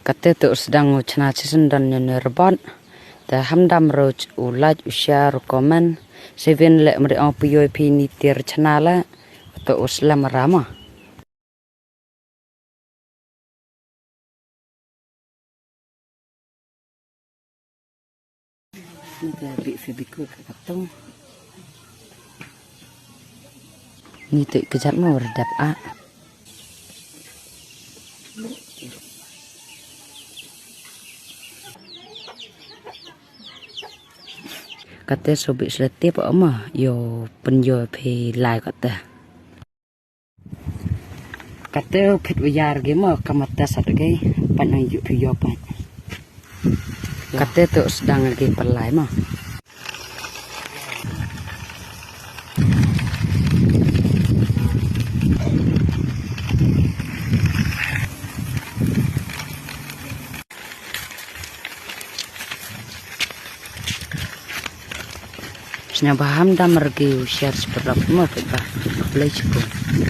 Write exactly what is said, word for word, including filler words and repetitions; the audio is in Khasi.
Kate to u sdang u chna chisendon ne ne robot. Te hamdam ro u like, u share, u comment. Seven le mri ong puyoi pini tir chna le. To u slam rama. Ni te bi Fevikwik ka katong. Ni te ka jat mo redap a. Kate so bi sletip ama yo penyo phi lai kate. Kate phit wayar ge mo kamata sat ge. Pat nang yu phi yo pat. Kate to sdang ge pelai mo. Sñiawbha hamdam regi u share subscribe mo peit ba. Khublei shibun.